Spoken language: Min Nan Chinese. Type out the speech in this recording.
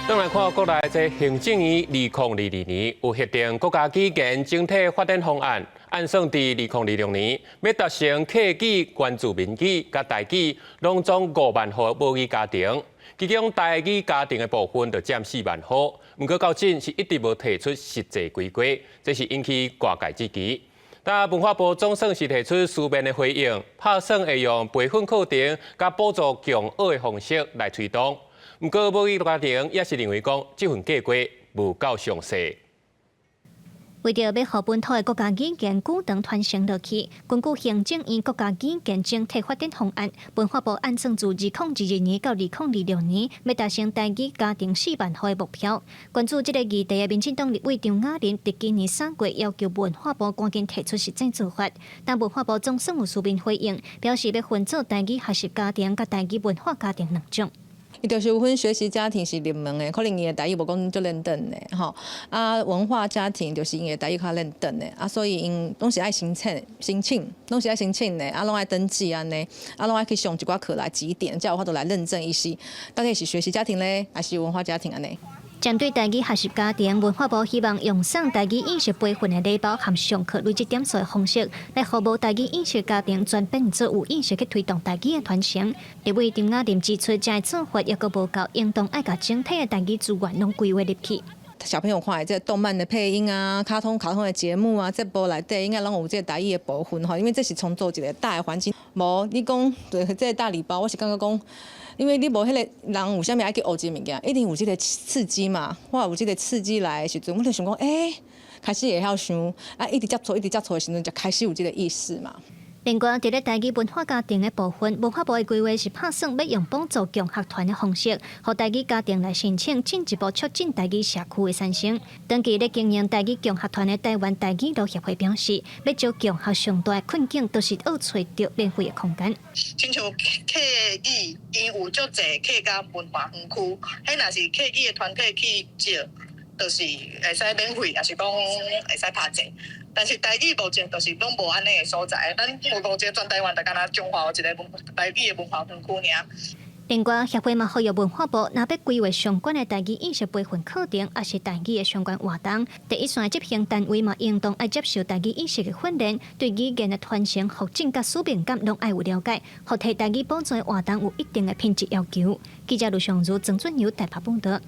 轉來看國內這行政院2022年有核定國家語言整體發展方案，按算佇2026年欲達成客語、原住民語佮台語攏總5萬戶母語家庭，其中台語家庭的部分就佔4萬戶。毋過到今是一直無提出實際規劃，這是引起外界質疑。但文化部總算是提出書面的回應，拍算會用培訓課程佮補助共學的方式來推動。毋過母語家庭也是認為講，這份計劃無夠詳細。為著欲予本土的國家語言久長傳承落去，根據行政院國家語言整體發展方案，文化部按算自2022年到2026年，欲達成台語家庭4萬戶的目標。關注這个議題的民進黨立委張雅琳，佇今年3月要求文化部趕緊提出實際做法，但文化部總算有書面回應，表示欲分做台語學習家庭佮台語文化家庭兩種。伊就是有分學習家庭是入門的，可能伊的台語無講足輪轉的吼。啊，文化家庭就是𪜶的台語較輪轉的，啊，所以𪜶攏是愛申請，申請攏是愛申請的，啊，攏愛登記按呢，啊，攏愛去上一寡課來幾點，才有法度來認證伊是到底是學習家庭咧，還是文化家庭按呢。針對台語學習家庭，文化部希望用送台語意識培訓的禮包和上課累積點數的方式，來予無台語意識家庭轉變做有意識去推動台語的傳承。立委張雅琳指出，這个做法猶閣無夠，應當愛共整體的台語資源攏規劃入去。小朋友看的這個動漫的配音啊，卡通的節目啊，節目內底應該攏有這個台語的部分吼，因為這是創造一個大的環境。無你講對這個大禮包，我是感覺講，因為你無彼個人有啥物愛去學這個物件，一定有這個刺激嘛。我有這個刺激來的時陣，我就想講，欸，開始會曉想，啊，一直接觸，一直接觸的時陣，就開始有這個意識嘛。另外，佇咧台語文化家庭的部分，文化部的規劃是拍算欲用補助共學團的方式，予台語家庭來申請，進一步促進台語社區的產生。長期咧經營台語共學團的台灣台語路協會表示，欲招共學上大的困境，就是愛揣著免費的空間。親像客語，𪜶有足濟客家文化園區，彼若是客語的團體去借，就是會使免費，抑是講會使拍折。但是台語目前就是攏無按呢个所在，咱目前全台灣就干焦彰化有一个文台語的文化園區爾。另外，協會嘛呼籲文化部，若欲規劃相關的台語意識培訓課程，抑是台語的相關活動，第一線執行單位嘛，應當愛接受台語意識的訓練，對語言的傳承、發展佮使命感攏愛有了解，予提台語補助的活動有一定的品質要求。記者盧尚如、曾俊友台北報導。